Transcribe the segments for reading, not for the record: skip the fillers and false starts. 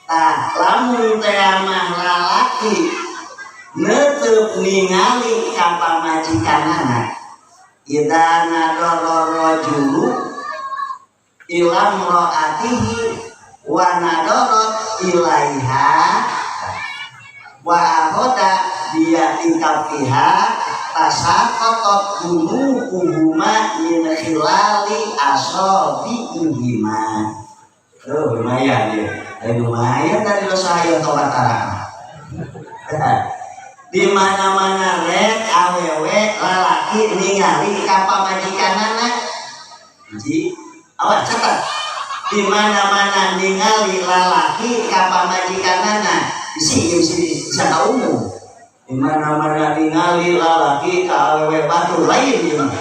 Tah lamun teh mah lalaki neuteub ningali ka pamajikanana idza nadara rajulu ila imraatihi wa nadarat ilaiha wa ahoda biyati kafiha tasaqatat dunuhuma min khilali asabiihima. Oh, lumayan ya. Lumayan dari lo saya tobat tarah. Di mana-mana rek awewe lalaki ningali ka pamajikanana. Ji, awas catat. Di mana-mana ningali lalaki ka pamajikanana. Bisi ieu bisi bisa ka umum. Di mana-mana ningali lalaki ka awewe batur lain ieu mah.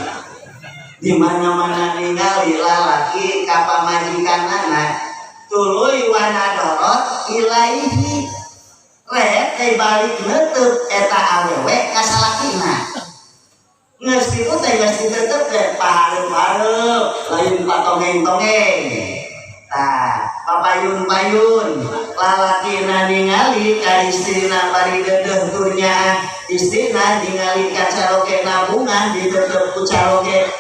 Di mana-mana ningali lalaki ka pamajikanana tuluy wanadorot ilaihi rek teh balik neuteub eta awewe ka salakina. Geus kitu teh geus diteuteup teh pahareup-hareup lain patongeng-tongeng. Tah, papayun-payun lalakina ningali ka istrina bari deudeuh turnya, istrina ningali ka caroke nabungan diteuteup ku caroke.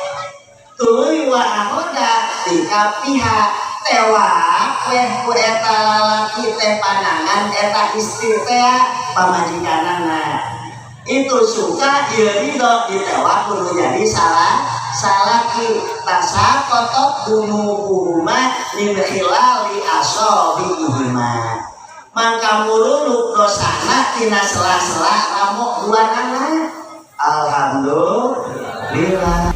Tuluy wa ahoda dikapiha tewak weh ku eta lalaki teh panangan eta istri teh pamajikanana. Itu suka ieu ridho ditewak kudu jadi salah salaki tasaqatat dunuhuma min khilali asabiihima. Mangka mululuk dosana tina sela-sela ramok duanana. Alhamdulillah.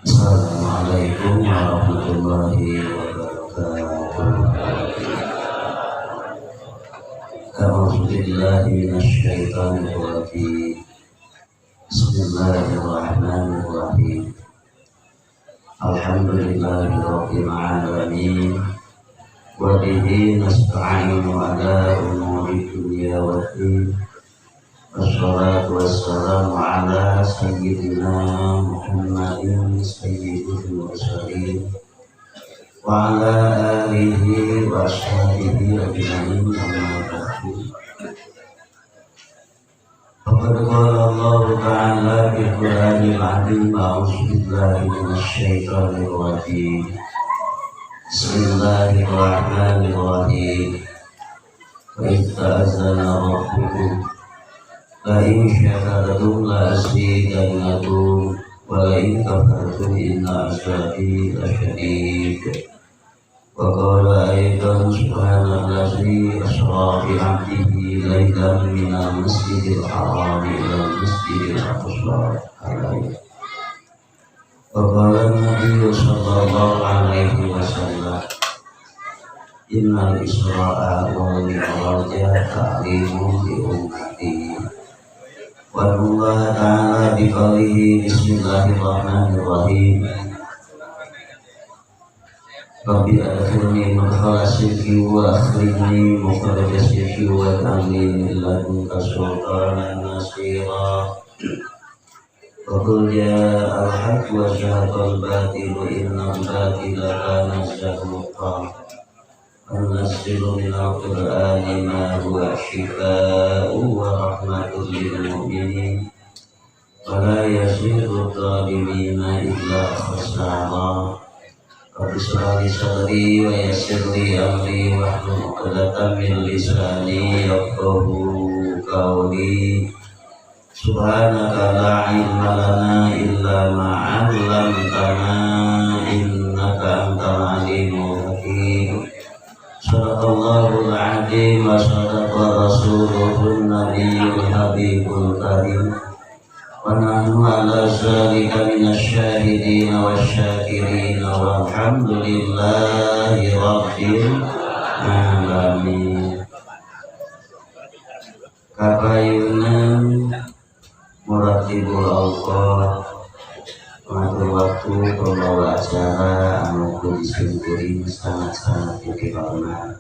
Assalamualaikum warahmatullahi wabarakatuh. A'udzu billahi minasyaitonir rajim. Bismillahirrahmanirrahim. Alhamdulillahi rabbil alamin. Wa bihi nasta'inu ala umuri dunya waddin. Wassalatu wassalamu ala sayyidina Muhammadin sayyidil mursalin wa ala alihi wa ashabihi ajma'in, amma ba'du. Faqad qala Allahu ta'ala fil Qur'anil 'azim, a'udzu billahi minasy syaithanir rajim. Bismillahirrahmanirrahim. Wa idz ta'azzana rabbukum la in syakartum la azidannakum wa la in kafartum inna azabi lasyadid. Wa qala aidan subhanallazi asra bi 'abdihi lailan minal masjidil harami ilal masjidil aqsa. Wa qala an-nabiyyu sallallahu alaihi wasallam innal isra'a wal mi'raja ta'limun li ummati. Wa Allah ta'ala biqaulihi bismillahirrahmanirrahim. Rabbi adkhilni mudkhala sidqi wa akhrijni mukhraja sidqi wa ij'alni min ladunka sultanan nasira. Wa qul ja'al haqqu wa zahaqal batilu innal batila kana zahuqa. Wa nunazzilu minal qur'ani ma huwa syifaa'un wa rahmatun lil mu'minin wa la yazidu adh-dhalimina illa khasara. Rabbi shrah li sadri wa yassir li amri wahlul 'uqdatam min lisani yafqahu qawli. Subhanaka la ilma lana illa ma 'allamtana innaka antal alimul hakim. Shadaqallahul azim wa shadaqa rasuluhun nabiyyul habibul karim. Wa nahnu ala zalika minasy syahidin wasyakirin walhamdulillahi rabbil alamin. Kapayunan muratibul awqat Pengatur waktu pembawa acara anu kuring sangat-sangat dihormat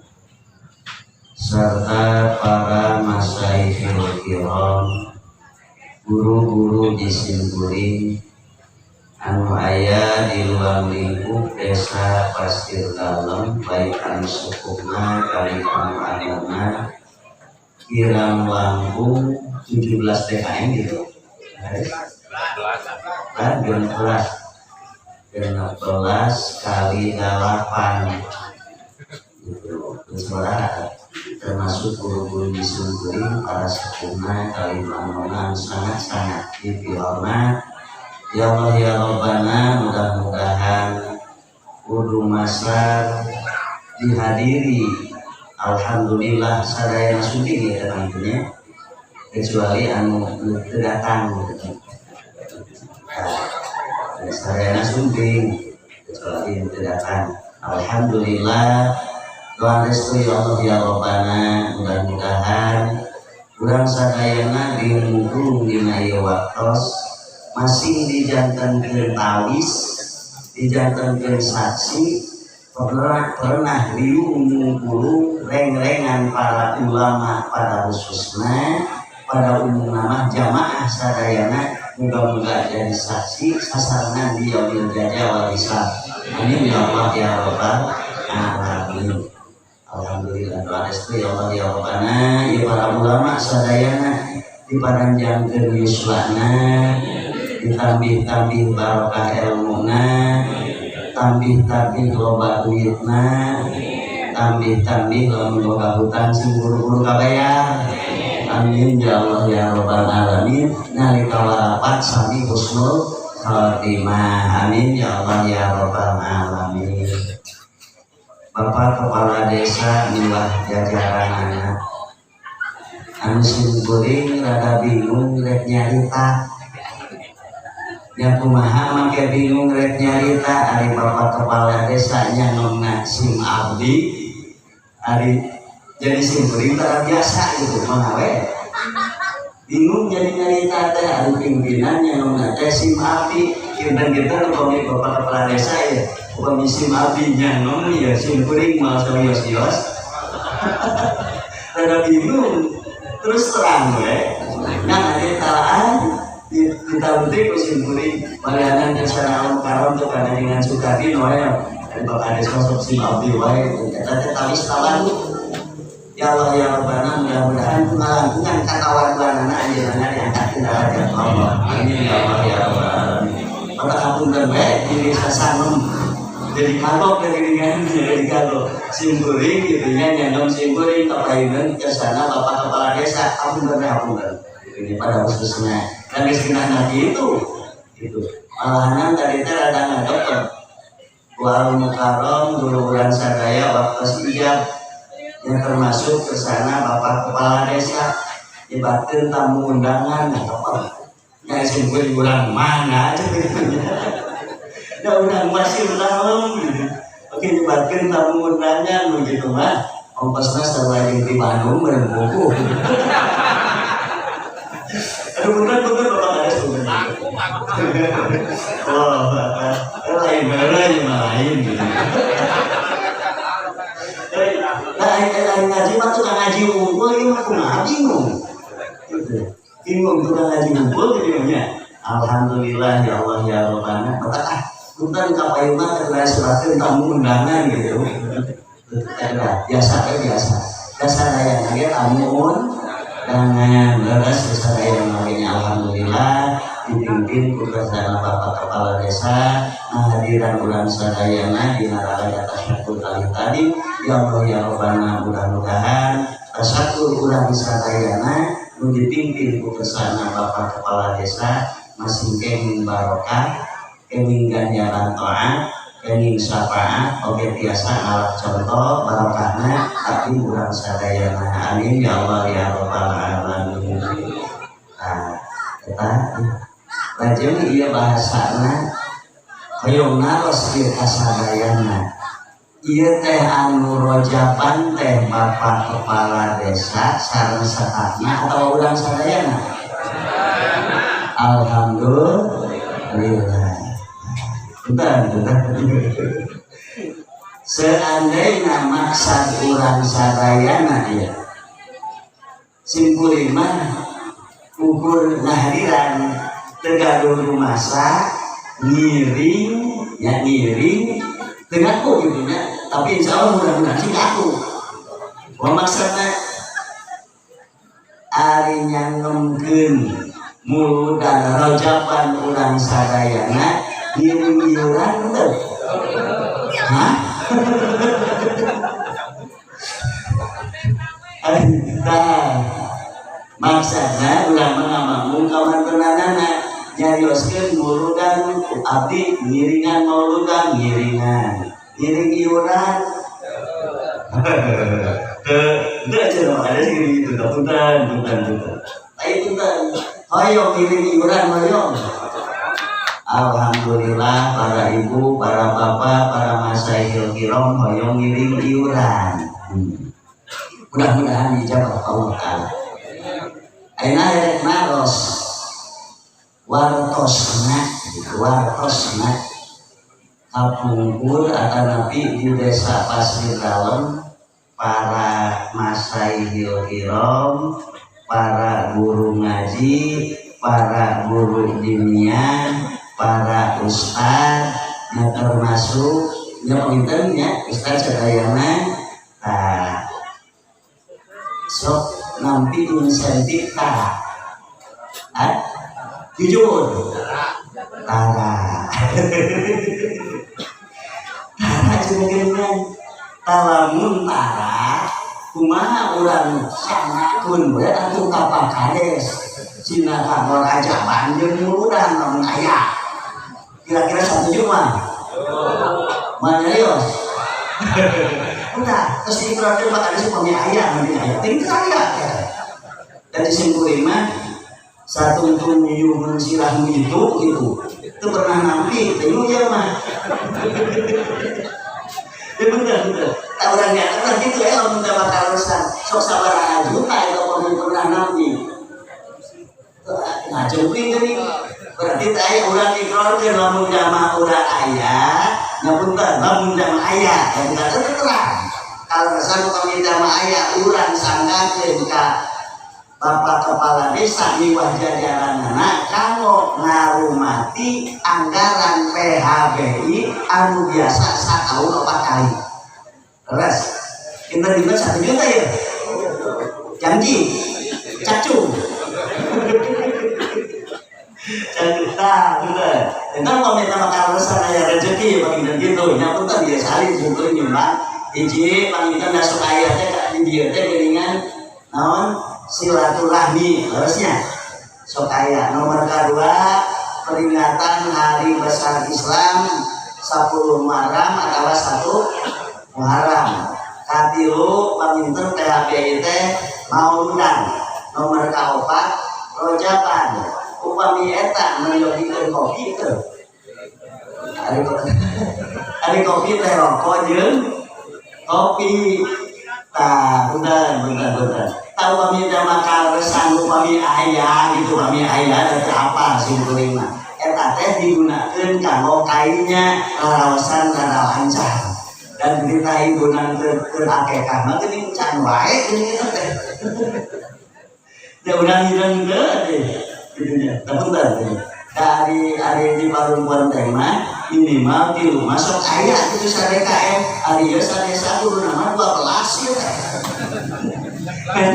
serta para masyayikhil kiram, guru-guru di simkuring anu aya di ruang lingkup desa Pasir Dalem, baik anu sepuhna kali anu agama kirang langkung 17 TKN gitu. Kan 16 kali 8 gitu. Suara termasuk guru-guru di simkuring, para sepuhna kali anu sangat-sangat dihormat. Ya Allah ya Rabbana, mudah-mudahan kudu masar dihadiri. Alhamdulillah sadaya masukin ya tentunya, kecuali anu teu datang gitu. Nah, sadaya sumping kecuali anu teu datang. Alhamdulillah doa restu ya Allah ya Rabbana, mudah-mudahan urang sadayana dimungkung dina ieu waktos masing dijantenkeun tawis, dijantenkeun saksi pernah riung mungkulung reng-rengan para ulama pada khususna pada umum nama jamaah sadayana, muga-muga jadi saksi sasarangan di yaumil jaza wal hisab. Amin ya Allah ya Rabbal alamin. Alhamdulillah doa restu ya Allah ya Rabbana, ya para ulama sadayana diparanjangkeun yuswana, ditambih-tambih barokah ilmuna, tambih-tambih loba duitna, tambih-tambih lamun boga hutang sing buru-buru kabayar. Amin ya Allah ya Rabbal alamin. Nalika warapat sami husnul khatimah. Amin ya Allah ya Rabbal alamin. Bapak Kepala Desa miwah jajaranana anu simkuring rada bingung rek nyarita. Yang kumaha make bingung rek nyarita, ari Bapak Kepala Desa nya nongna sim abdi, ari jadi simkuring tara biasa gitu mah we. Bingung jadi nyarita teh ari pimpinan nya nongna teh sim abdi, kinten-kinten upami Bapak Kepala Desa ya, upami sim abdi nya nong ya simkuring moal serius-serius. Rada bingung terus terang we. Nah ari talaan ditanti ku simkuring marianan jasana alam karom tuh kana dengan Sukadi wae dan Bapak Desa sok sim abdi wae eta teh tawis tawadu. Ya Allah ya Rabbana, mudah-mudahan pengalangkungan katawaduanana anjeunna diangkat ke derajat Allah. Amin ya Allah ya Rabbal alamin. Mata kapunten we diri sasanem jadi kagok dari dengan jadi kagok simkuring gitu nya nyandong simkuring kapayunan ke sana Bapak Kepala Desa apunten we apunten ini pada khususnya dan geus kena itu gitu malahanan tadi teh rada ngadopkeun wal mukarram guru urang sadaya waktu ijab yang termasuk ke sana Bapak Kepala Desa nyebatkeun tamu undangan apa nya simkuring urang mana aja gitu ya urang masih dalam gitu. Oke nyebatkeun tamu undangan begitu mah ongkosna sarua jeung di Bandung meureun buku. Aduh bener bener Bapak Kades bener. Oh, lain bener mah lain gitu. Nah, lain ngaji mah tukang ngaji unggul ieu mah kumaha bingung. Gitu. Bingung tukang ngaji unggul gitu nya. Alhamdulillah ya Allah ya Rabbana. Maka ah punten ka payuna teh sebatkeun tamu undangan gitu. Biasa we biasa. Biasa aya ge tamu undangan leres sadaya nya alhamdulillah dipimpin ku kersana Bapak Kepala Desa ngahadiran urang sadayana dina raraga tasyakur kali tadi ya Allah ya Rabbana, mudah-mudahan tasyakur urang sadayana nu dipimpin ku kersana Bapak Kepala Desa masing kenging barokah, kenging ganjaran taat, kenging syafaat, oge tiasa ngalap contoh barokahna tapi urang sadayana. Amin ya Allah ya Rabbal alamin. Nah, eta lajeng ieu bahasana hoyong naros ieu kasadayana ieu teh anu rojaban teh Bapak Kepala Desa sareng stafna atau urang sadayana? Alhamdulillah. Bentar, bentar. Seandainya maksad urang sadayana ya, simkuring mah ukur ngahadiran teu gaduh rumasa ngiring ya, ngiring teu ngaku gitu nya, tapi insya Allah mudah-mudahan sih ngaku. Wah, maksudna ari nyangemkeun muludan rojaban urang sadayana ngiring iuran teu? Hah? Tah, maksudna urang mah ngamanggung ka mantenanana nyarioskeun muludan abdi ngiringan mauludan ngiringan ngiring iuran. Teu cenah ada sih gitu, punten punten punten. Ai punten, hoyong ngiring iuran hoyong. Alhamdulillah para ibu, para bapak, para masyayikh kiram hoyong ngiring iuran. Mudah-mudahan dijawab Allah Ta'ala. Ayeuna rek naros wartosna, wartosna kapungkur atanapi di desa Pasir Dalem para masyayikh kiram, para guru ngaji, para guru diniyah, para ustad, nah termasuk nya panginten nya ustad sadayana tah sok nampi insentif tara. Ah? Jujur. Tara. Tara cenah geuningan. Talamun tara kumaha urang sangakun we atuh ka Pak Kades. Cina kanggo rajaban jeung muludan lamun aya. Kira-kira satuju mah? Mah nyarios. Udah, terus diikrarkeun Pak Kades upami aya, mending aya. Ting teu aya. Dari simkuring mah satuntun nyuhun sirahmu itu gitu. Itu pernah nampi, teu ieu mah. Ya bener, bener. Tak urang nyata kan gitu ya, lamun teh bakal urusan. Sok sabaraha juta eta upami pernah nampi. Ngajengkeun geuning. Berarti teh aya urang ikrarkeun lamun jamaah urang aya, nya punten, lamun jamaah aya, ya punten teu terang. Kaleresan upami jamaah aya urang sanggakeun ka Bapak Kepala Desa miwah jajaranana kanggo ngarumati anggaran PHBI anu biasa satahun 4 kali. Leres. Kinten-kinten 1 juta ya? Janji. Cacung. Juta, bener. Entah pemerintah bakal leresan aya rezeki panginten kitu. Nya punten biasa ali sungkeun nyumbang. Hiji panginten da sok aya teh di dieu teh geuningan naon silaturahmi harusnya sok aya. Nomor kedua peringatan Hari Besar Islam 10 Muharram atau 1 Muharram. Katilu panginten PHBI teh mauludan. Nomor kaopat rojaban. Upami eta meryogikeun kopi teu. Ari kopi teh rokok jeung kopi. Tah, punten, punten, punten. Tah upami teh maka resan upami aya gitu, upami aya teh apa simkuring mah. Eta teh digunakeun kanggo kainya laraosan laralancar. Dan berita ibunan keur akekah mah geuning can wae geuning eta teh. Ya urang hideung teu teh. Gitu nya. Tah punten. Dari ari di parungkuan teh mah minimal di rumah sok aya kitu sa-DKM ari ieu sadesa kudu nama 12 ieu teh. Kan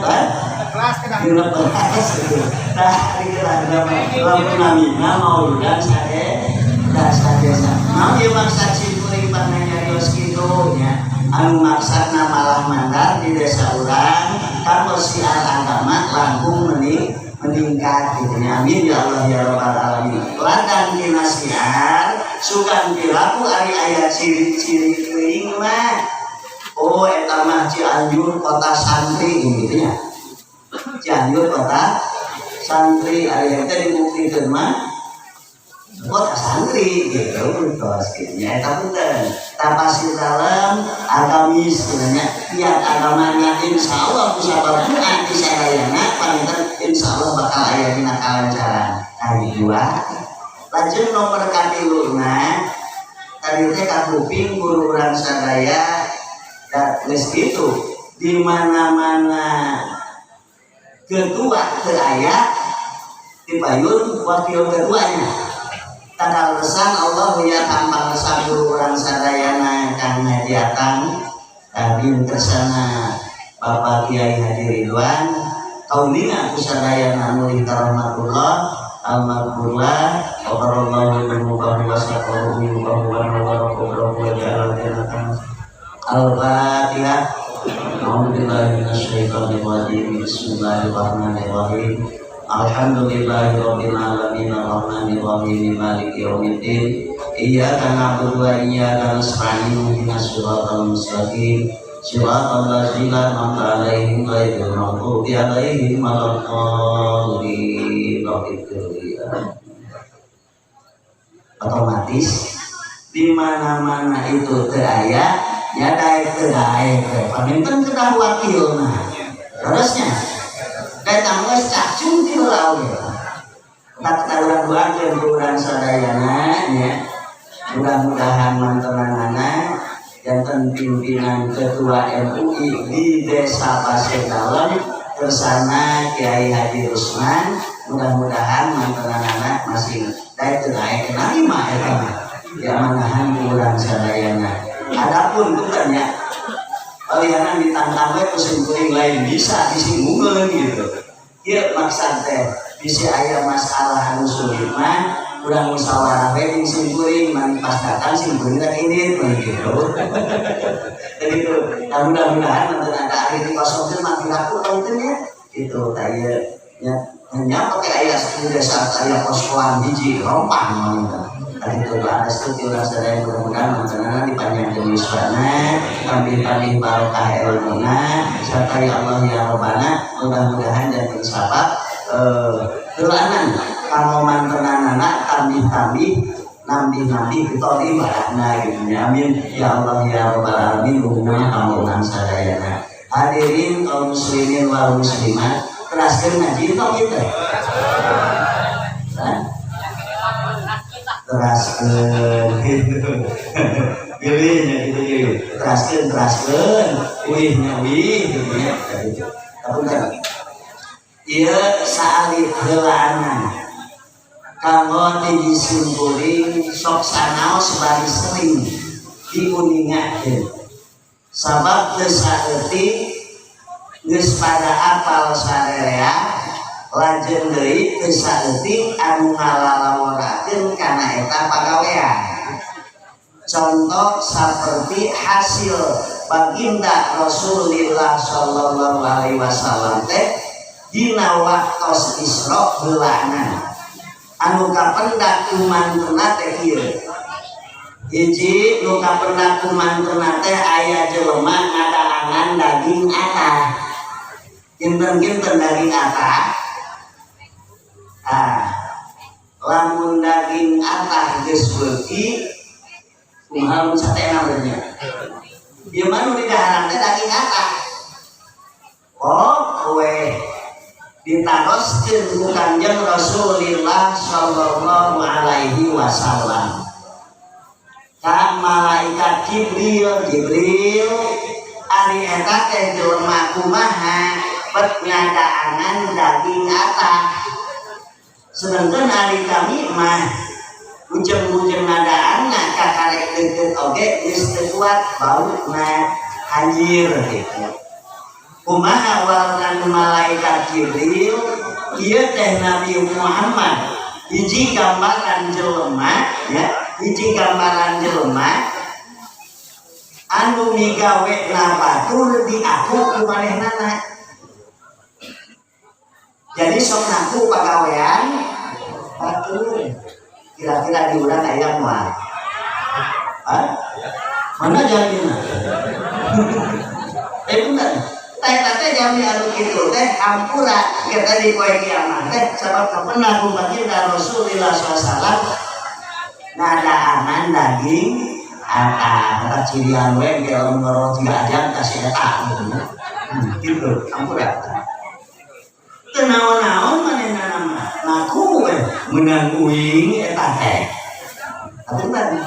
kan Kelas kedah. Dina belas gitu. Tah ari geura lamun namina mauludan sade dasar desa. Naon ieu maksad simkuring pangna nyarios kitu nya. Anu maksadna malah mandar di desa urang kanggo siar agama langkung meningkat gitu nya. Amin ya Allah ya rabbal alamin. Ladang dina siar sugan pilaku ari aya ciri-ciri teuing mah. Oh eta mah Cianjur kota santri gitu nya. Cianjur kota santri ari eta dibuktikeun mah kota santri gitu tos gitu nya. Eta punten. Tapasir dalem agamis gitu nya. Tiap agamanya insya Allah kusabab di sadayana panginten insya Allah bakal aya dina kalancaran. Kali dua Lajeng nomor katiluna tadi teh kakuping guru urang sadaya da geus kitu di mana-mana ketua teu aya dipayun wakil ketuanya. Tanggal lesan Allah ya tampang lesan guru urang sadayana Kang Haji Atang Kadin kersana Bapak Kiai Haji Ridwan kauninga ku sadayana anu rahmatullah almarhumah wa barallahu wa saqahu wa wa wa wa ja'ala Al-Fatihah. A'udzubillahi minasyaitonir rajim. Bismillahirrahmanirrahim. Alhamdulillahirabbil alamin arrahmanir rahim maliki yaumiddin. Iyyaka na'budu wa iyyaka nasta'in ihdinas siratal mustaqim. Siratal ladzina an'amta 'alaihim ghairil maghdubi 'alaihim waladdallin. Otomatis di mana-mana itu teu aya ya daek teu daek paminten kedah wakilna. Terusnya datang geus cacung ti heula oge. Tak urang doakeun ku urang sadayana nya. Mudah-mudahan mantenanana janten pimpinan ketua MUI di Desa Pasir Dalem kersana Kiai Haji Rusman, mudah-mudahan mantenanana masih daek teu daek narima eta mah. Diamanahan ku urang sadayana. Adapun bukannya palihanan ditantang we ku simkuring lain bisa disinggungeun gitu. Ieu maksad teh bisi aya masalah anu sulit mah urang musyawarah we jeung simkuring man pas datang simkuring teh indit we gitu. Jadi itu nah, mudah-mudahan nanti ada ahli dikosongkeun mah piraku teh nya gitu tah ieu nya nya pakai aya di desa aya poskoan hiji rompang mah. Tadi itu doa restu ti urang sadaya mudah-mudahan mantenana dipanjangkeun yuswana, tambih-tambih barokah ilmuna, serta ya Allah ya Rabbana mudah-mudahan janten sabab heulaanan kanggo mantenanana tambih-tambih nambih-nambih kita ibadahna gitu ya. Amin ya Allah ya Rabbal alamin umumnya kanggo urang sadayana. Hadirin kaum muslimin wal muslimat, teraskeun ngaji tong ieu teh. Hah? Teraskeun gitu. Pilihnya gitu gitu. Teraskeun teraskeun, uihnya uih gitu ya. Kapunten. Ieu saalit heulaanan. Kanggo ti simkuring sok sanaos bari sering diuningakeun. Sabab teu saeutik geus pada apal sarerea lajeng deui teu saeutik anu ngalalaworakeun kana eta pagawean. Contoh seperti hasil baginda Rasulullah sallallahu alaihi wasallam teh dina waktos Isra heulaanan. Anu kapendak kumantena teh ieu. Hiji nu kapendak kumantena teh aya jelema ngadaangan daging atah. Kinten-kinten daging atah. Ah, lamun daging atah geus beuki kumaha mun satena nya. Ieu mah nu didaharan teh daging atah. Oh, we ditaroskeun ku Kanjeng Rasulullah sallallahu alaihi wasallam. Ka malaikat Jibril, Jibril ari eta teh jelema kumaha pet ngadaangan daging atah. Sedangkan ari kami mah ujung-ujung ngadaanna kakarek deukeut oge geus teu kuat bauna anjir gitu. Kumaha warna malaikat Jibril ieu teh Nabi Muhammad hiji gambaran jelema ya, hiji gambaran jelema anu migawe na batur diaku ku manehnana. Jadi sok ngaku pagawean batur. Kira-kira di urang aya moal? Hah? Mana jamina? Bener. Teh teh jami anu kitu teh hampura kita di poe kiamat teh sabab kapenah ku baginda Rasulullah sallallahu alaihi wasallam ngadaanan daging atah eta cirian we ge lamun ngorong tiga jam kasih eta gitu. Gitu hampura. Teu naon-naon manehna mah ngaku we Menang uing eta teh. Aturan.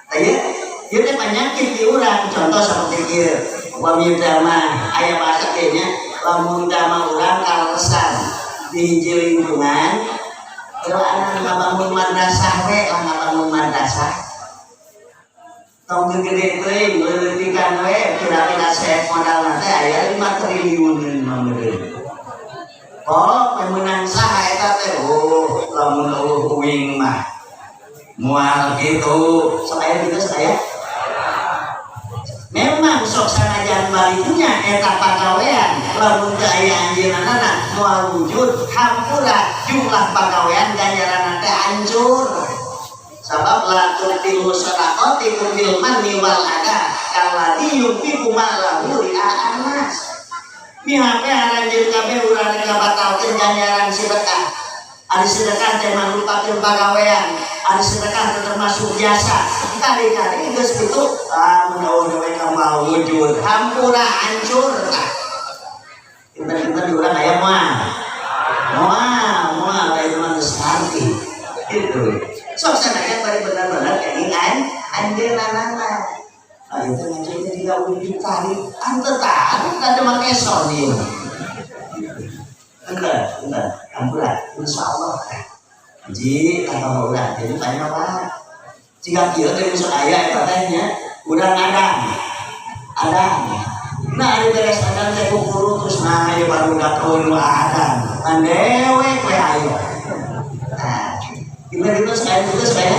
Aya ieu teh penyakit di urang, contoh seperti ieu. Upami teh mah aya bahasa kieu nya, lamun teh mah urang kaleresan di hiji lingkungan heula ngabangun madrasah we lah, ngabangun madrasah. Tong gede teuing, leuleutikan we, kira-kira saya modal teh aya 5 triliun mah meureun. Oh, menang saha eta teh? Oh, lamun euweuh uing mah moal gitu. Sok aya gitu saya. Memang sok sanajan baliknya eta pagawean lamun teu aya anjeunna moal wujud, hampura jumlah pagawean ganjaran teh hancur. Sabab la tubtilu shadaqatikum bil manni wal adha kalladzi yunfiqu malahu ria'an nas. Mihape aranjeun kabeh urang rek ngabatalkeun ganjaran sedekah. Ari sedekah teh mangrupakeun pagawean, ari sedekah teh termasuk jasa. Kali-kali geus kitu, ah mun euweuh dewe ka moal wujud, hampura hancur tah. Kinten-kinten di urang aya moal. Moal, moal itu mah geus arti. Gitu. Sok sanajan bari bener-bener keinginan anjeunna. Nah, itu ngaji teh juga wujud tadi. Ante tadi kada make son ieu. Enggak, enggak. Ampura, insya Allah. Ji, kata urang, jadi banyak apa? Jika kieu teh besok aya eta teh nya, urang adang. Adang. Nah, ari beres adang teh kukuru terus nah ieu barudak nu adang. Ngan dewek we aya. Nah, gimana gitu saya gitu saya?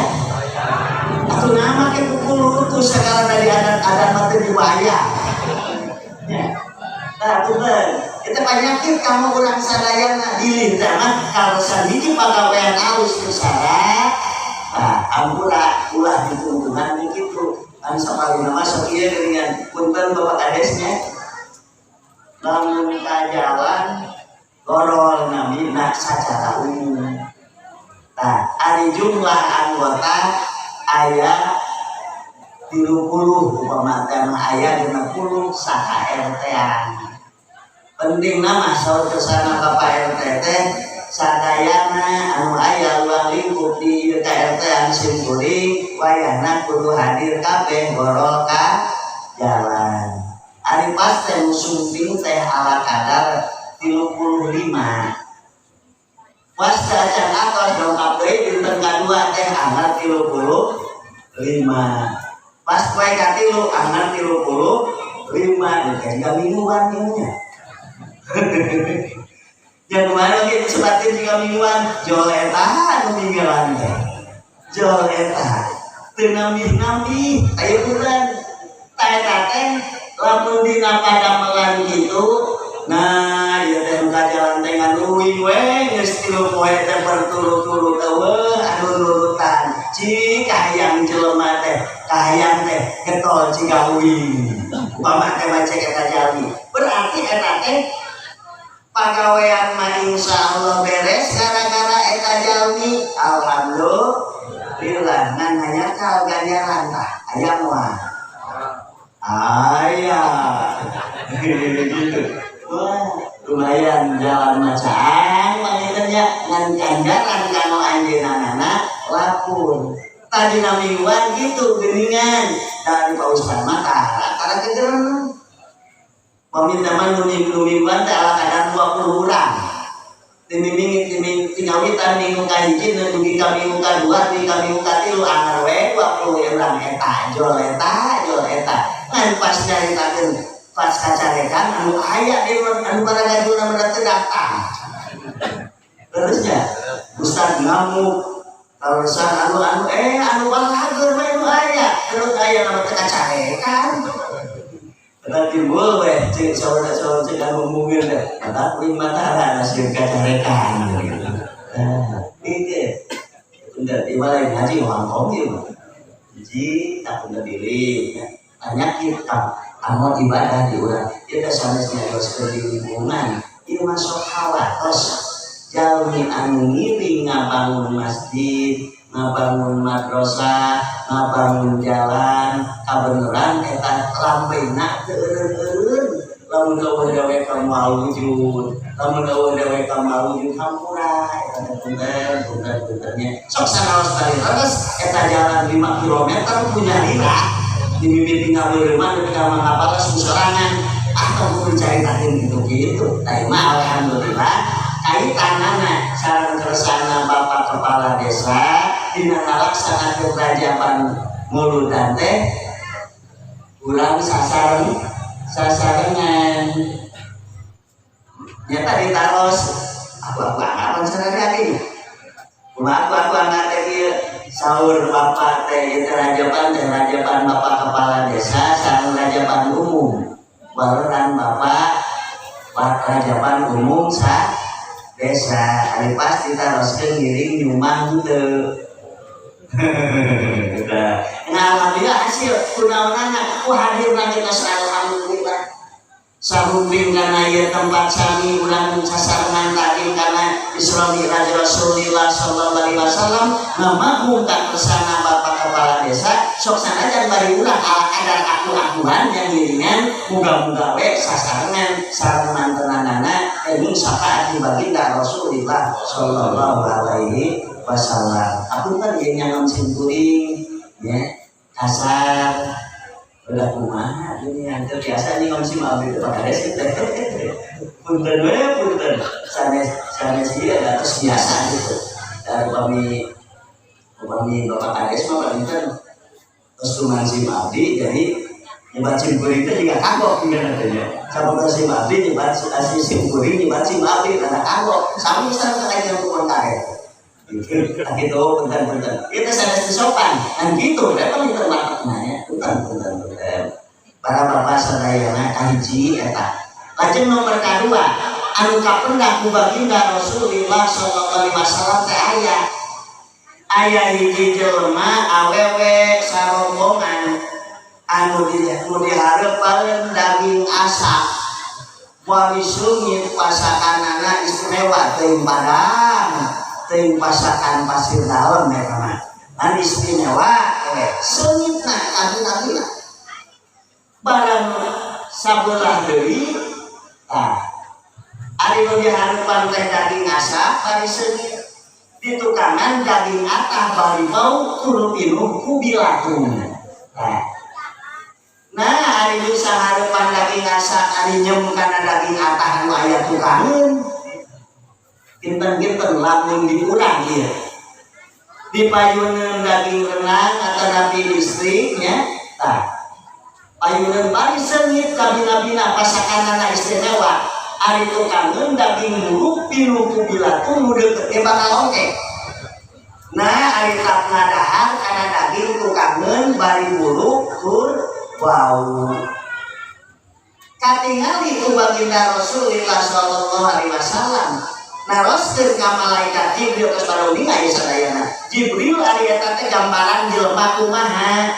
Atuh nama ke kukuru tuh sekarang dari adan-adan mah teu diwaya. Ya. Nah, tuh itu penyakit kamu urang sadayana dilih teh mah kalau sahiji pagawean alus teu sara. Nah, ampura ulah ditungtungan kitu. Kan sapalihna mah sok ieu geuningan, punten Bapak Kadesnya. Lamun ka jalan gorol namina sacara umum. Nah, ari jumlah anggota aya 30, upama teh mah aya 60 saka RT-an. Penting nama saur kesana Bapak RT teh sadayana anu aya ruang lingkup di ieu KRT-an sim kuring wayahna kudu hadir kabeh gorol ka jalan. Ari pas teh sumping teh ala kadar 35. Pas teh acan atos dongkap deui dinten kadua teh anggar 35. Pas poe katilu anggar 35, kayak mingguan nya. Yang kemarin lagi disebatin jika mingguan, jol eta anu mingguan teh. Jol eta. Teu nambih-nambih, aya bulan. Ta eta teh lamun dina padamelan kitu, nah ieu teh nu ka jalan teh ngan uing we geus 3 poe teh berturut-turut eueuh anu nurutan. Cik kahayang jelema teh, kahayang teh getol ciga uing. Upama teh baca eta jalmi. Berarti eta teh pagawean mah insya Allah beres gara-gara eta jalmi. Alhamdulillah ngan hanya kal ganjaran tah aya moal aya gitu. Wah, lumayan jalan macaan panginten ngan ganjaran kanu anjeunna lapun. Tadi mingguan gitu geningan dari Pak Ustad mah tara tara kegeran. Peminta mah nu mingguan teh ala kadar 20 urang. Ti miming ti ngawitan minggu kahiji dugi ka minggu kadua dugi ka minggu katilu anggar we 20 urang eta jol eta jol eta. Ngan pas nyaritakeun pas kacarekan anu aya deui anu baragajulna mah teu datang. Terusnya Ustad ngamuk terusan anu anu anu balageur we nu aya terus aya nama teu kacarekan. Eta timbul we cek saur cek anu mungkin teh mata kuing matara nasib kacarekan. Nah, itu udah tiba lagi ngaji ngomong ieu mah. Hiji tak udah diri penyakit amal ibadah di urang ieu teh sanes nyarioskeun di lingkungan ieu mah sok hawatos jalmi anu ngiring ngabangun masjid, ngabangun madrasah, ngabangun jalan, kabeneran eta lambeyna teu eureun-eureun. Lamun euweuh dewek moal wujud, lamun euweuh dewek moal wujud, hampura eta teh. Punten, punten, punten nya. Sok sanaos bari leres eta jalan 5 km punya lira di mimiti ngabeureumah nepi ka Manggapalas sorangan. Ah, tong kudu caritakeun gitu-gitu. Tah, mah alhamdulillah kaitanana sareng kersana Bapak Kepala Desa dina ngalaksanakeun rajaban muludan teh urang sasareng sasarengan nyata ditaros. Aku anggapan sehari-hari kumaha, aku angkat teh ieu saur bapak teh, ieu teh rajaban teh rajaban Bapak Kepala Desa sareng rajaban umum, barengan bapak Pak rajaban umum sa desa. Ari pas ditaroskeun ngiring nyumang teu. Nah, alhamdulillah hasil kunaonana ku hadirna kita. Alhamdulillah sahumping kana ieu tempat sami urang sasarengan tadi kana Isra Mi'raj Rasulullah sallallahu alaihi wasallam, ngamagum ka kersana Bapak Kepala Desa. Sok sanajan bari urang ala kadar aku-akuan yang ngiringan, muga-muga we sasarengan sareng mantenanana enging syafaat di baginda Rasulullah sallallahu alaihi wasallam. Aku kan ieu nyangon simkuring ya kasar udah kumaha ini yang terbiasa nih ngomong sim abdi itu Pak Kades gitu. Punten we, punten, sanes sanes ieu ada terus biasa gitu. Dan upami upami Bapak Kades mah paling terus kumaha sim abdi, jadi nyebat sim kuring itu juga kagok gimana tanya sama sim abdi nyebat si sim kuring nyebat sim abdi karena kagok sami sareng kayak tukang karet gitu. Gitu, punten, punten, itu sanes sopan kan gitu. Memang itu maknanya. Punten, punten, punten, para bapak sadayana. Kahiji eta. Lajeng nomor kedua anu kapendak ku baginda Rasulullah sallallahu alaihi wasallam teh aya aya hiji jelema awewe sarombongan anu di nu dihareupan daging asak bari sungit, pasakanana istimewa, teuing padang teuing pasakan pasir dalam eta mah an istimewa we seungitna kabina-bina. Barang sabelah deui tah ari nu dihareupan teh daging asak bari seungit, di tukangan daging atah bari bau kudu pinuh ku bilatung. Tah, nah, ari nu sahareupan daging asak ari nyem kana daging atah anu aya tukangeun. Kinten-kinten lamun di urang ieu dipayuneun daging renang atau napi listriknya tah payuneun bari seungit kabina-bina, pasakanana istimewa, ari tukangeun daging buruk pinuh ku bilatung nu deukeut ge bakal oke. Nah, ari tak ngadahar kana daging tukangeun bari buruk tur bau, katingali ku baginda Rasulullah sallallahu alaihi wasallam, naroskeun ka malaikat Jibril. Geus pada uninga ieu sadayana. Jibril, ari eta teh gambaran jelema kumaha?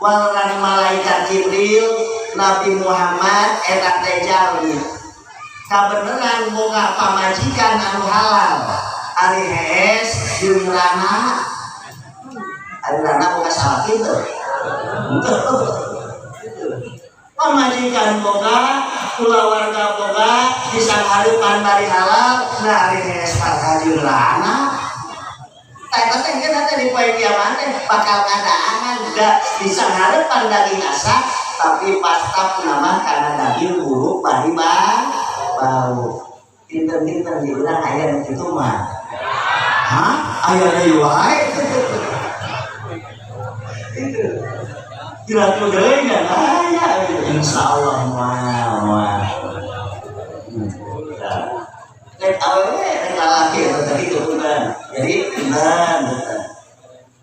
Waleran malaikat Jibril, Nabi Muhammad eta teh jalmi kabeneran boga pamajikan anu halal, ari hees jeung rana. Ari rana boga salaki teu? Pamajikan boga, kulawarga boga, disanghareupan bari halal. Nah, ari hees bakal jeung rana. Eta teh kita teh di poe kiamat teh bakal ngadaangan da disanghareupan daging asak tapi pasta nama karena daging buruk bari bau. Kinten-kinten di urang aya nu kitu mah? Hah, aya deui wae itu kira-kira deui kan aya, insyaallah moal moal. Rek awewe rek lalaki eta tadi itu punten. Jadi punten, punten.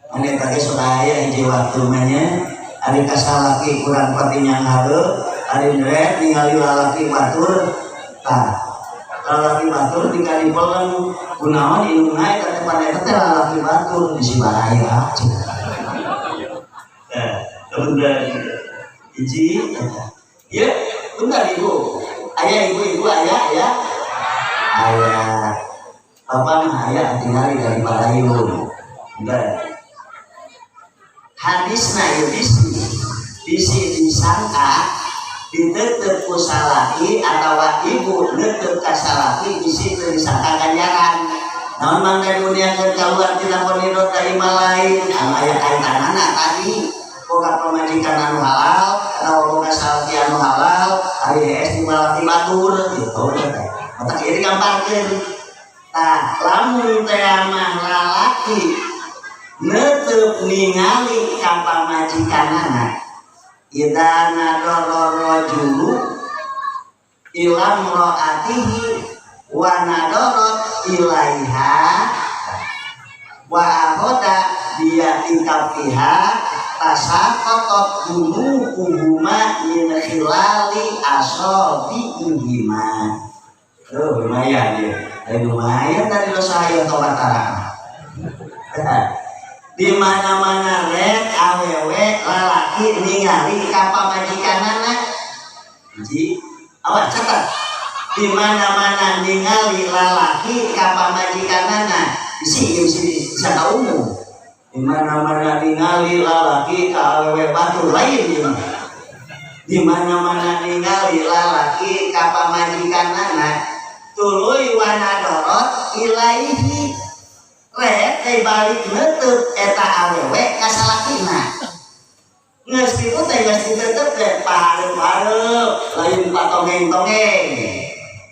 Ane tadi sok aya hiji waktu mah nya ari kasalaki kurang pati nyanghareup, ari rek ningali lalaki batur tah lalaki batur tinggal dipeleng kunaon indungna eta teh pada eta teh lalaki batur bisi bahaya. Eh, punten. Hiji eta. Ya, punten Ibu. Aya ibu-ibu, aya aya aya. Bapak mah aya tinggali dari Balayung. Enggak. Hadisna ieu bisi bisi disangka. Ditetep ku salaki atawa ibu netep ka salaki, bisi teu disangka ganjaran. Naon mangga diuniakeun kaluar tina pondok ka imah lain anu aya kaitanana tadi, boga pamajikan anu halal atawa boga salaki anu halal, ari hees di malaki batur gitu teh. Matak ieu digambarkeun. Tah, lamun teh mah lalaki netep ningali ka pamajikanana, idza nadhara rajulu ila imra'atihi wa nadharat ilaiha wa akhoda biyadi kafiha, tasaqatat dunubuhuma min khilali asabiihima. Oh, lumayan ya. Lumayan dari dosa ayo tobat tarang. Di mana-mana rek awewe lalaki ningali ka pamajikanana. Hiji, awas, catat. Di mana-mana ningali lalaki ka pamajikanana. Bisi ieu bisi bisa ka umum. Di mana-mana ningali lalaki ka awewe batur lain ieu mah. Di mana-mana ningali lalaki ka pamajikanana, tuluy wa nadorot ilaihi, rek teh balik neuteub eta awewe ka salakina. Geus kitu teh, geus ditetep teh pahareup-hareup, lain patongeng-tongeng.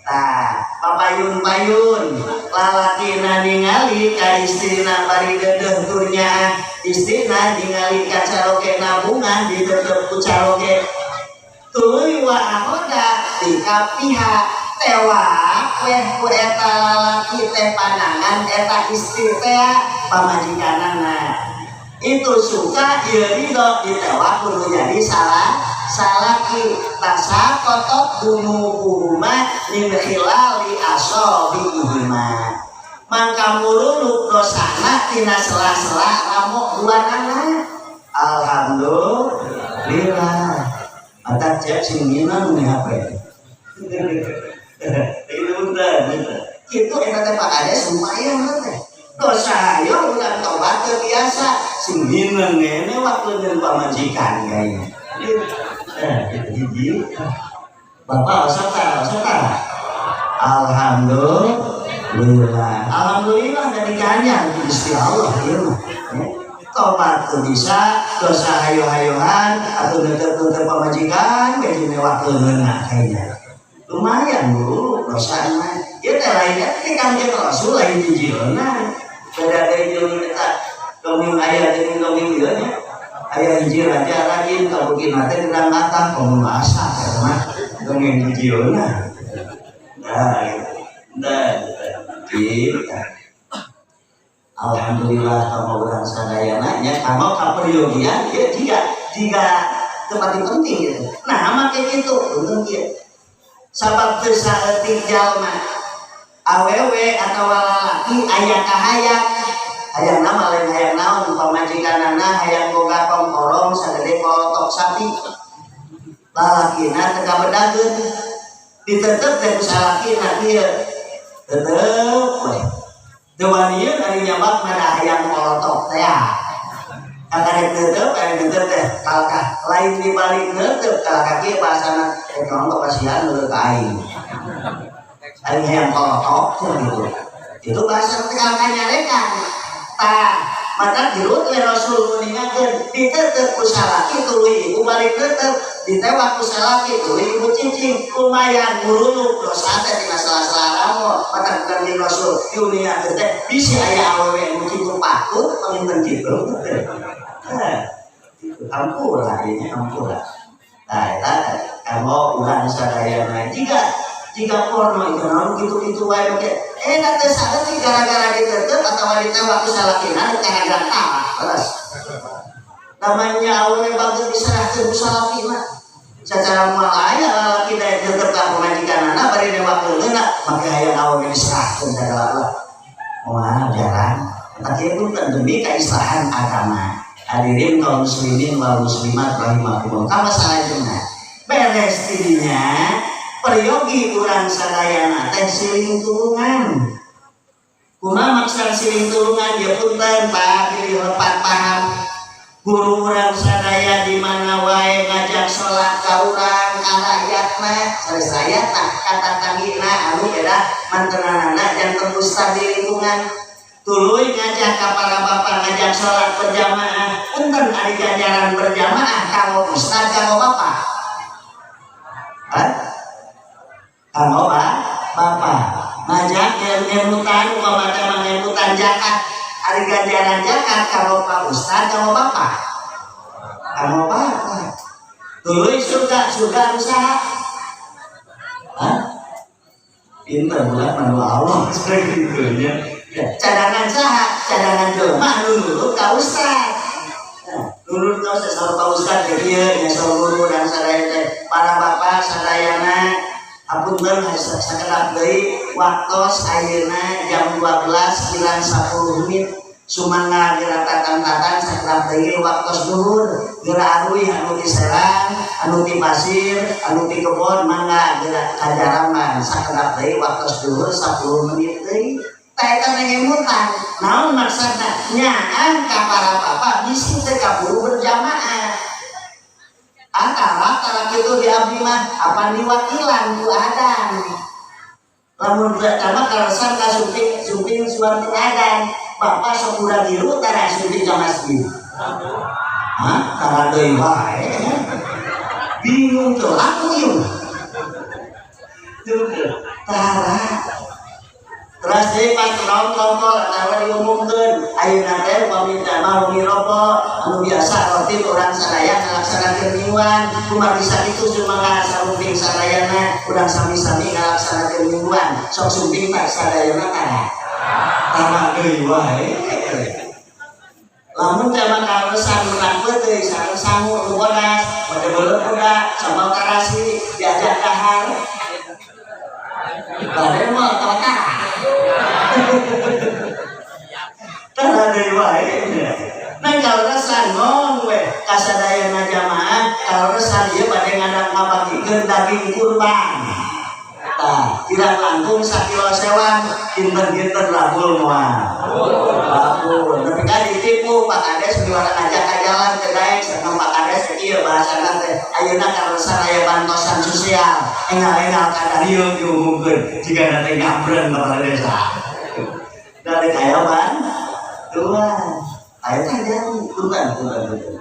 Tah, papayun-payun lalakina ningali ka istrina bari deudeuh tur nyaah, istrina ningali ka carokena bunga, ditetep ku caroke, tuluy wa akhoda dikapiha, tewak weh ku eta lalaki teh panangan eta istri teh pamajikanana. Itu suka ieu ridho, ditewak kudu jadi salah salaki, tasaqatat dunubuhuma min khilali asabiihima, mangka muruluk dosana tina sela-sela ramo duanana. Alhamdulillah. Mata cek sing minang nih HP itu udah gitu. Eta teh Pak Kades lumayan teh dosa ayo urang tobat teu biasa sing minang ngene waktu jeung pamajikan kayaknya. Gitu hiji. Bapak osok tah, osok tah. Alhamdulillah. Alhamdulillah dari ganjar Gusti Allah ieu mah. Tobat tuh bisa dosa hayo-hayohan atau nutup-nutup pamajikan gaji mewah keungeuna kayaknya. Lumayan Bu, dosa mah. Ieu teh lain teh Kangjeng Rasul lain jijieuna. Beda deui jeung eta dongeng aya deui dongeng ieu nya. Aya hiji raja rajin kabukina teh gedang latah komo asa eta mah dongeng jijieuna. Nah, gitu. Nah, gitu. Alhamdulillah kamu urang sadayana nya kamu kaperyogian ya jika jika tempat yang penting gitu. Nah, make gitu untung kieu. Sabab teu saeutik jalma awewe atau lalaki aya kahayang, hayang nama lain hayang naon, pamajikanana hayang boga kongkorong sagede kolotok sapi, lalakina teu kabedageun, ditetep teh ku salakina kieu, tetep we teu wanian ari nyabak mah hayang kolotok teh kakarek netep, aya netep teh kalakah lain dibalik netep, kalakah kieu bahasana teh, naon kasihan leuh ka aing, aing hayang kolotok gitu. Itu bahasa teh kalakah nyarekan. Tah, maka dirut we Rasul nguningakeun, ditetep ku salaki tuluy ibu balik netep, ditewak ku salaki tuluy ibu cicing, lumayan muruluk dosa teh tina sela-sela ramo. Maka Kangjeng Rasul diuningakeun teh bisi aya awewe nu kitu patut panginten kitu. Eh, ampura ini ampura. Nah, eta kanggo urang sadayana jika jika porno itu naon gitu-gitu wae oke. Eh, teh saeutik gara-gara ditetep atawa ditewak ku salakina teh hayang tah. Leres. Namanya awewe bagus diserahkeun ku salakina. Secara moal aya lalaki daek tetep ka pamajikanana bari newak leungeunna make hayang awewe diserahkeun sagala lah. Moal jarang. Tapi itu kan demi keislahan agama. Hadirin kaum muslimin wal muslimat rahimakumullah. Kama salajengna beres tidinya, peryogi urang sadayana teh siling tulungan. Kumaha maksud siling tulungan? Ya punten Pak, pilih lepat paham. Guru urang sadaya di mana wae ngajak sholat ka urang. saran ka rakyatna, sanes rakyatna, ka tatanggina anu beda mantenanana janten ustad di lingkungan. Tuluy ngajak ka para bapak ngajak sholat berjamaah. Punten, ari ganjaran berjamaah kanggo ustad, kanggo bapak? Hah? Kanggo bapak. Ngajak ngemutan, umpama teh ngemutan zakat, ari ganjaran zakat kanggo pak ustad, kanggo bapak? Kanggo bapak. Tuluy surga, surga usaha. Hah? Pinter bulan manu Allah gitu nya. Cadangan saha? Cadangan jelema anu nurut ka ustad. Nah, nurut ka ustad, saur ka ustad teh kieu nya, saur guru dan sadaya teh, para bapak sadayana, apunten sakedap deui, waktos ayeuna jam 12 kurang 10 menit. Sumangga geura tatan-tatan, sakedap deui waktos zuhur. Geura aruih anu ti Serang, anu ti Pasir, anu ti Kebon, mangga geura ka Jaraman, sakedap deui waktos zuhur 10 menit deui. Tah, eta ngemutan naon maksudna? Nyaang ka para bapak bisi teu kaburu berjamaah. Antara tara kitu di abdi mah apan diwakilan ku adan. Lamun pertama kaleresan ka sumping sumping suara adan, bapak sok urang biru tara sumping ka masjid. Hah? Tara deui wae. Bingung tuh aku ieu. Tuh, tara. Terus deui pas naon tongkol atawa diumumkeun ayeuna teh upami teh mah wengi Rebo anu biasa roti urang sadaya ngalaksanakeun mingguan. Kumargi sakitu, sumangga sarumping sadayana urang sami-sami ngalaksanakeun mingguan. Sok sumping tak sadayana? Tara, tara deui wae. Lamun teh mah kaleresan menang peuteui sareng sangu nu bodas bade beuleum udah sambal tarasi diajak dahar, bade moal tara. Tara deui wae. Nah, kaleresan ngomong we ka sadayana jamaah, kaleresan ieu bade ngadak ngabagikeun daging kurban. Tah, kirang langkung sakilo sewang, kinten-kinten rabul moal? Rabul. Nepi ka ditipu Pak Kades miwara ngajak ka jalan ke daek sareng Pak Kades ieu bahasana teh ayeuna kaleresan aya bantosan sosial, engal-engal ka dieu diumumkeun jigana teh ngabren kepala desa. Dari kaya ban tuan aya teh jadi punten punten punten.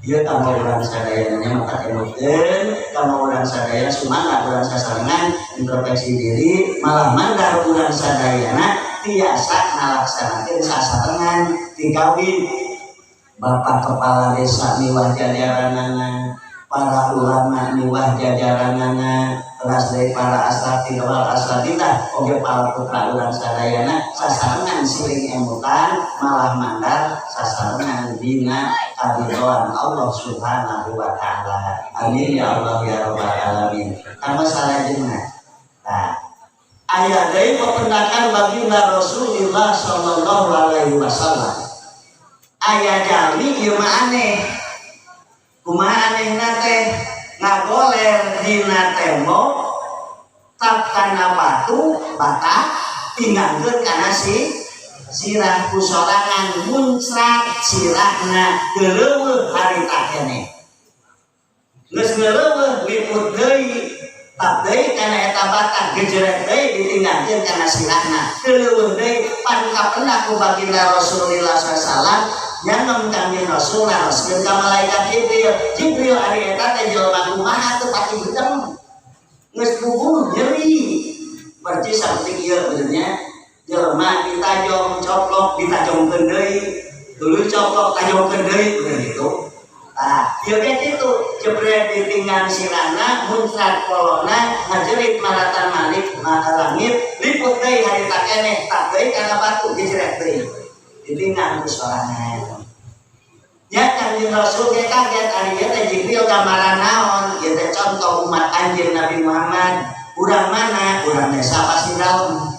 Ieu kanggo urang sadayana maka emutkeun kanggo urang sadayana, sumangga urang sasarengan introspeksi diri, malah mandar urang sadayana tiasa ngalaksanakeun sasarengan tingkawin Bapak Kepala Desa miwah jajaranana, para ulama miwah jajaranana, teras dari para asatidz wal asatidah, oge para putra urang sadayana sasarengan siling emutan, malah mandar sasarengan dina karidhoan Allah Subhanahu wa taala. Amin ya Allah ya rabbal alamin. Kanggo salajengna, nah, aya deui pependakan baginda Rasulullah sallallahu alaihi wasallam. Aya jalmi ieu mah aneh. Kumaha anehna teh? Ngagoler dina tembok, tap kana batu bata tinggangkeun kana si sirah ku sorangan, muncrat sirahna, geuleuweuh harita keneh. Geus geuleuweuh, liput deui, tap deui kana eta bata, gejeret deui, ditinggangkeun kana sirahna, geuleuweuh deui. Pan kapendak ku baginda Rasulullah SAW, nyanem Kangjeng Rasul naroskeun ka malaikat Jibril, "Jibril, ari eta teh jelema kumaha teu pati gedeng geus puguh nyeri?" Percis saperti ieu benernya, jelema ditajong coplok, ditajongkeun deui, tuluy coplok, tajongkeun deui, bener gitu. Tah, ieu ge kitu, jebret ditinggang sirahna, muncrat polona, ngajerit maratan malik maka langit, liput deui harita keneh, tap deui kana batu, gejeret deui, ditinggang ku sorangan. Ya, Kanjeng Rasul ge kaget, ari ieu teh Jibril gambaran naon? Ieu teh contoh umat Anjeun Nabi Muhammad. Urang mana? Urang desa Pasir Dalem.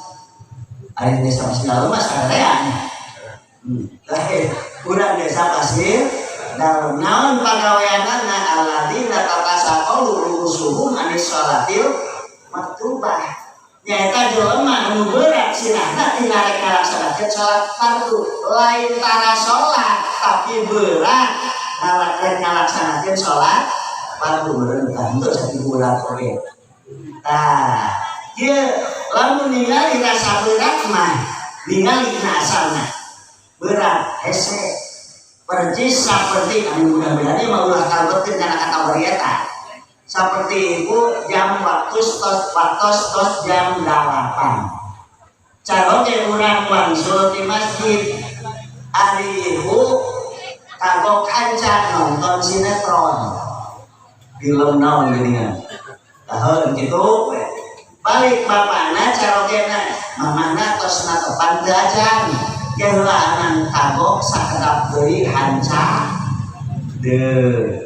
Ari desa Pasir Dalem mah sarerea. Urang desa Pasir Dalem naon pagaweanana? Alladzina tatasaqalu ru'usuhum anis sholatil maktubah. Nyaeta jelema anu berat sirahna tina rek ngalaksanakeun salat fardu, lain tara salat tapi berat rek ngalaksanakeun salat. fardu meureun tah henteu sakitu berat oge. Tah, ieu lamun ningali rasa berat mah ningali na asalna berat hese percis seperti anu mudah-mudahan mah ulah kalebetkeun kana kategori eta. Seperti ibu jam waktu tos tos jam 8. Caroge urang wangsul di masjid. Ari ibu kagok kanca nonton sinetron. Film naon geuningan. Tahun gitu balik bapana carogena mamana tos natopan teu acan. Keheulaanan kagok sakedap deui hanca. Deuh.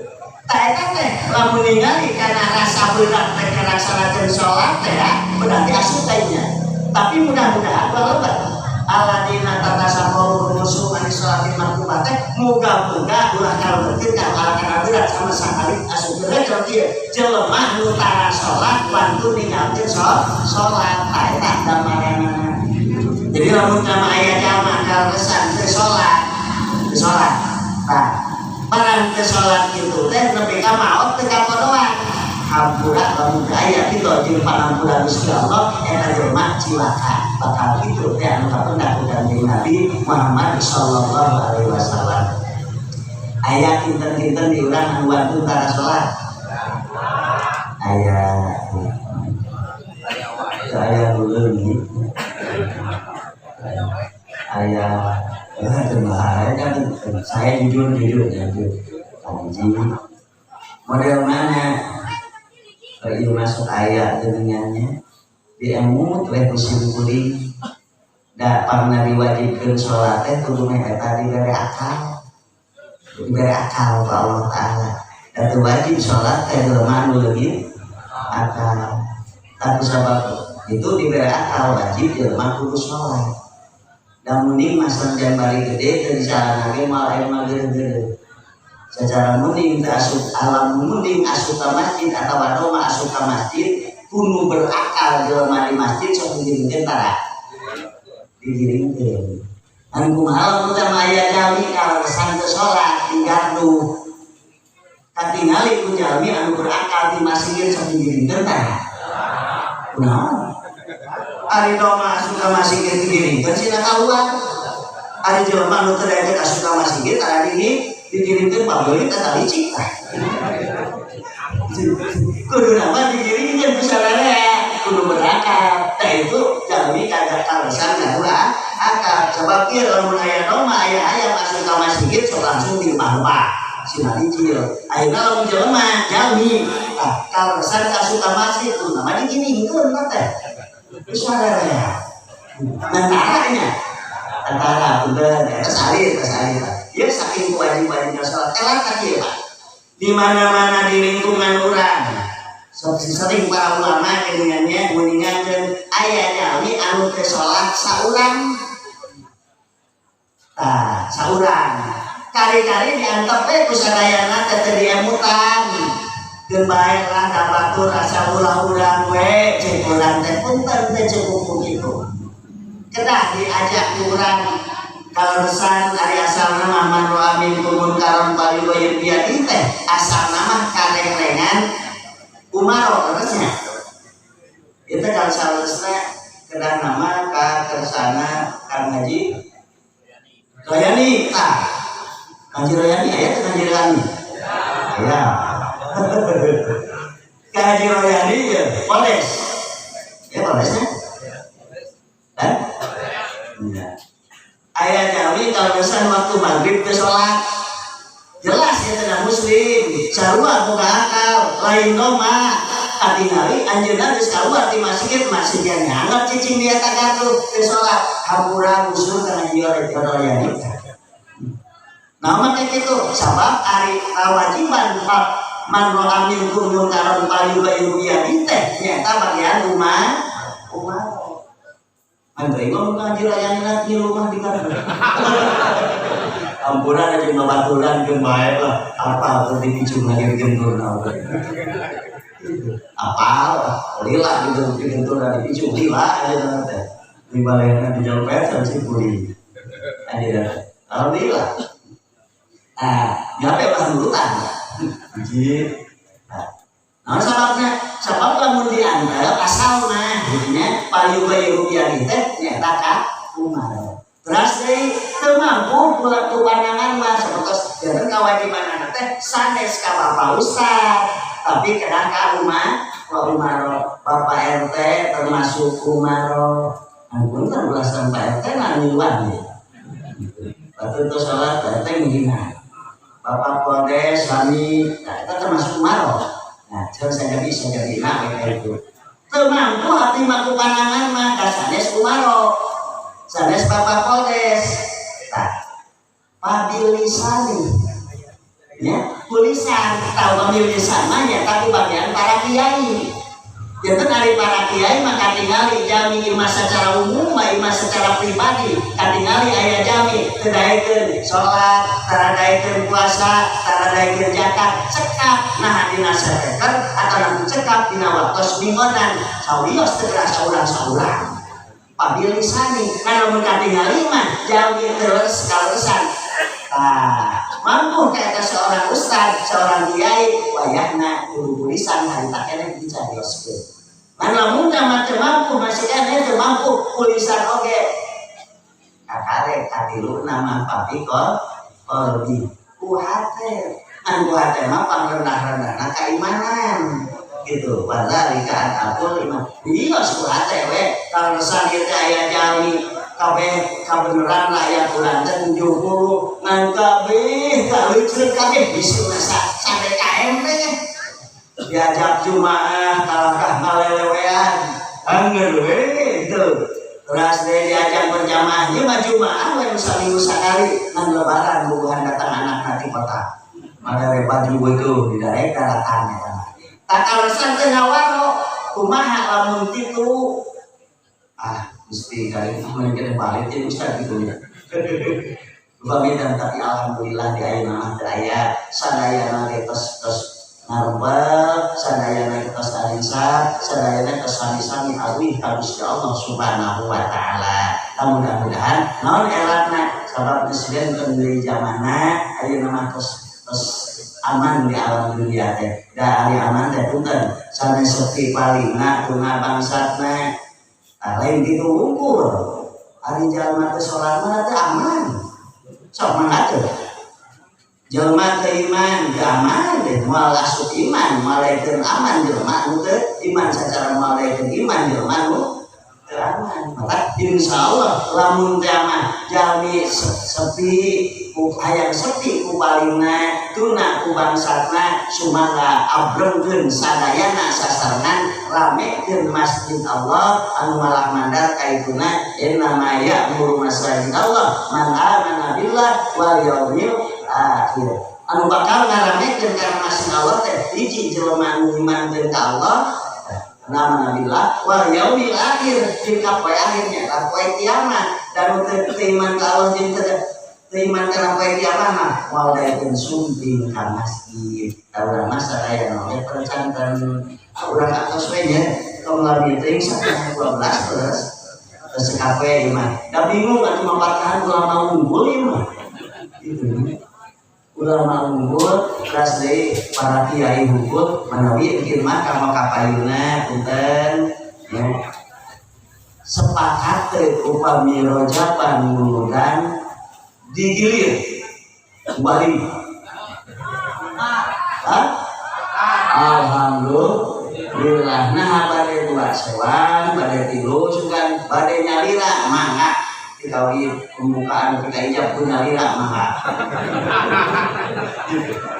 Tah eta teh lamun ningali kana rasa berat teh kalaksanakeun salat teh berarti asup teh. Tapi mudah-mudahan lebat. Aladina tatasafaru rusuh anis sholatil maktubah teh muga-muga ulah kalebetkeun ka kana berat sama sakali asup deui kalau kieu jelema nu tara salat wantun ninggalkeun salat tah eta gambaranna. Jadi lamun kama aya jalma kaleresan teu salat, teu salat. Tah barang teu salat kitu teh nepi ka maot teu kapodoan. Hampura lamun teu aya kitu jeung pangampura Gusti Allah eta jelema cilaka bakal kitu teh anu kapendak ku Kanjeng Nabi Muhammad sallallahu alaihi wasallam. Aya kinten-kinten di urang anu wantun tara salat. Aya. Aya leungit. Aya kan saya jujur jujur ya jujur. Haji model mana? Kalau masuk ayat dengannya diemut weh ku kuring da pangna diwajibkeun salat teh kudu meh eta dibere akal. Dibere akal ku Allah Taala. Da teu wajib salat teh jelema anu leungit akal. Tapi sabab itu dibere akal wajib jelema kudu salat. Da mending mah sanajan bari gede teu disaranake moal aya mah geureuh-geureuh. Secara mending teu asup alam mending asup ka masjid atawa doma asup ka masjid kudu berakal jelema di masjid sok digiringkeun tara digiringkeun. Anu kumaha lamun teh aya jalmi kaleresan teu salat di gardu. Katingali ku jalmi anu berakal di masjid sok digiringkeun tara. Kunaon? Ari doma asup ka masjid digiringkeun sina kaluar. Ari jelema anu teu daekeun asup ka masjid tara digiringkeun pabeulit eta licik tah. Kudu nama digiringkeun bisa rarea, kudu berakal. Tah itu jalmi kagak kaleresan gaduh akal. Sebab ieu lamun aya doma aya ayam asup ka masjid sok langsung dilempah-lempah. Sina licil. Ayeuna lamun jelema jalmi tah kaleresan asup ka masjid kudu nama digiringkeun teh. Bisa rarea. Antara nya. Antara punten eta salir salir. Ieu saking kewajiban salat elat ka kieu Pak. Di mana-mana di lingkungan urang. Sok sering para ulama geuningannya nguningakeun aya jalmi anu teu salat saurang. Tah, saurang. Kari-kari diantep we ku sadayana teh teu diemutan. Keun bae lah da batur asa ulah urang we ceuk urang teh punten teh cukup ku kitu. Kedah diajak ku urang kaleresan ari asalna mah man ro'a minkum munkaron falyughayyir biyadihi teh asalna mah karengrengan umaro leresnya. Itu kalau saleresna kedah nama ka kersana Kang Haji Royani tah. Kang Haji Royani aya teh Kang Haji Royani? Aya. Kang Haji Royani ya Polres. Ya Polresnya? Hah? Iya. Aya jalmi kaleresan waktu maghrib teu salat. Jelas ya tidak muslim, sarua boga akal, lain doma. Katingali anjeunna geus kaluar ti masjid, masjid yang nyangat cicing di eta gardu teu salat. Hampura gusur kana Haji Royani. Nah, mah kayak gitu, sabab ari kewajiban bab man ro'a minkum munkaron falyughayyir biyadihi teh nyaeta bagian rumah umar. Andre ngomong ka Haji Royani lah di rumah di gardu. Ampura aja babaturan keun bae lah apa teu dipicung lagi digenturna. Apal lila gitu digenturna dipicung lila aja teh. Di balena di jauh sampai si kuli. Aja alhamdulillah. Ah, nyampe lah nurutan. Hiji. Nah sababna sabab lamun diantep asalna gitu nya payu-payu biyadi teh nyaeta ka umaro. Terus deui teu mampu ku panangan mah sapertos janten kawajibanana teh sanes ka Bapak Ustad tapi kedah ka umah ka umaro Bapak RT termasuk umaro. Ampun kan ulah sampai RT ngiluan ya. Batur teu salat Pak RT ngihina. Bapak Poldes sami, nah eta termasuk umaro. Nah, saya bisa jadi nah kayak itu. Teu mampu hati mah ku panangan mah ka sanes umaro. Sanes Bapak Poldes. Tah, pabilisani. Ya, tulisan tahu pabilisan mah nya ku bagian para kiai. Janten ari para kiai mah katingali jalmi imah secara umum mah imah secara pribadi katingali aya jalmi teu daekeun salat, tara daekeun puasa, tara daekeun zakat, cekap nah dina sateker atau lamun cekap dina waktos minggonan sawios teu kerasa urang-saurang. Pabilisani ngan lamun katingali mah jalmi terus kaleresan. Tah, mampu kayak seorang ustad, seorang kiai, wayahna kudu tulisan harita keneh dicarioskeun. Ngan lamun mah teu mampu masih keneh teu mampu tulisan oge. Kakare katiluna mah papi qalbi ku hate. Ngan ku hate mah pangrendah-rendahna kaimanan. Gitu. Wadzalika adhaful iman. Dios ku hate we kaleresan ieu teh aya jalmi kabeh kabeneran rakyat urang teh 70 ngan kabeh kaleuceut kabeh bisuna sampai KM teh diajak jumaah kalahkah ngalelewean angger we gitu. Terus deh diajak berjamaah ieu mah jumaah we saminggu sakali ngan lebaran bubuhan datang anak ti kota malele baju itu di daerah daratan eta tak kaleresan teh ngawaro kumaha lamun kitu ah mesti kali ini mungkin balik jadi ustaz gitu ya. Pamitan tapi alhamdulillah di ayeuna mah teu aya sadayana ge tos tos ngarembel sadayana ge tos arinsa sadayana tos sami-sami awih ka Gusti Allah Subhanahu wa taala. Mudah-mudahan naon elatna sabab geus benten deui zamanna ayeuna mah tos tos aman di alam dunia teh. Da ari aman teh punten sanes sepi palingna tuna bangsatna. Nah, lain gitu ukur. Ari jalma teh salat mah teh aman. Sok mangga teh. Jelma teu iman teu aman deh, moal asup iman, moal daekeun aman jelema nu teu iman sacara moal daekeun iman jelema nu teu aman. Maka insyaallah lamun teh mah jalmi sepi ku hayang sepi ku palingna tuna ku bangsatna sumangga abrengkeun sadayana sasarengan ramekeun masjid Allah anu malah mandar kaituna innama ya'muru masajid Allah man amana billah wal yaumil akhir. Anu bakal ngaramekeun kana masjid Allah teh hiji jelema anu imankeun ka Allah nama billah wal yaumil akhir jeung ka poe akhirnya ka poe kiamat dan teu iman ka Allah jeung teu iman kana poe kiamat mah moal daekeun sumping ka masjid. Da urang mah sadayana oge percanten urang atos we nya tong lami teuing 12 terus terus kape ieu mah. Da bingung atuh mapatahan ulama unggul ieu mah. Gitu. Ulama unggul kelas deui para kiai unggul manawi ieu mah ka kapayuna punten ya. Sepakat teh upami rojaban muludan digilir kembali. Hah? Alhamdulillah. Nah bade dua sewang, bade tilu sugan, bade nyalira mangga. Dikawi pembukaan kita ijab pun nyalira mangga.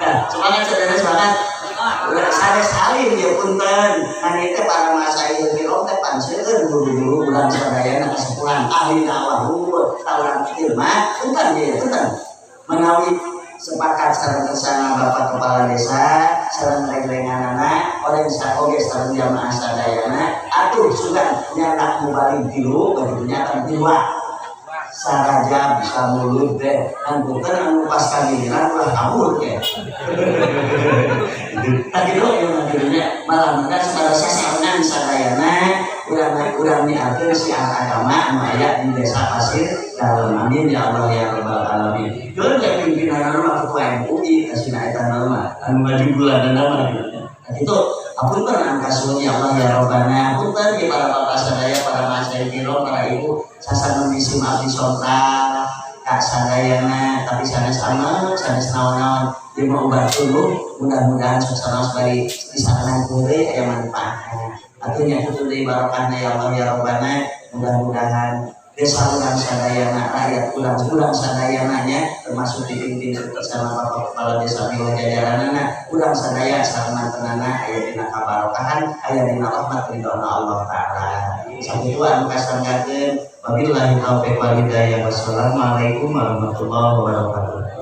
Nah, semangat saudara semangat. Udah sanes alim ya punten. Kan itu para masyayikh kirom teh panseukeun guru-guru urang sadayana kasepuhan ahli dakwah unggul ka urang kieu mah punten ya punten. Menawi sepakat sareng bersama Bapak Kepala Desa sareng rengrenganana oleh oge sareng jamaah sadayana atuh sugan nyanak mubalig tilu bagi nyata tilu sarajab samulud teh kan punten anu pas kagiliran ulah kabur ke. Tadi lo yang nantinya malah maka secara sasarengan sadayana urang urang miarkeun syiar agama anu aya di desa Pasir Dalem. Amin ya Allah ya rabbal alamin. Keun ka pimpinan mah ketua MUI kasina eta mah anu maju bulan mah gitu. Nah, itu Apunten anu kasuhun ya Allah ya Robbana. Apunten ya para bapak sadaya, para masyayikh kiram, para ibu sasamun misim abdi sontral ka sadayana, tapi sanes amat, sanes naon-naon, ieu mah obat dulu. Mudah-mudahan suasana bari di sana heureuy aya manfaatna. Atuh nya kitu deui, barokahna ya Allah ya Robbana. Mudah-mudahan desa urang sadayana, rakyat urang urang sadayana nya, termasuk dipimpin bersama Bapak Kepala Desa miwah jajaranana, urang sadaya samantenana aya dina kabarokahan, aya dina rahmat ridho Allah Taala. Sakitu anu kasanggakeun, wabillahi taufiq wal hidayah, wassalamualaikum warahmatullahi wabarakatuh.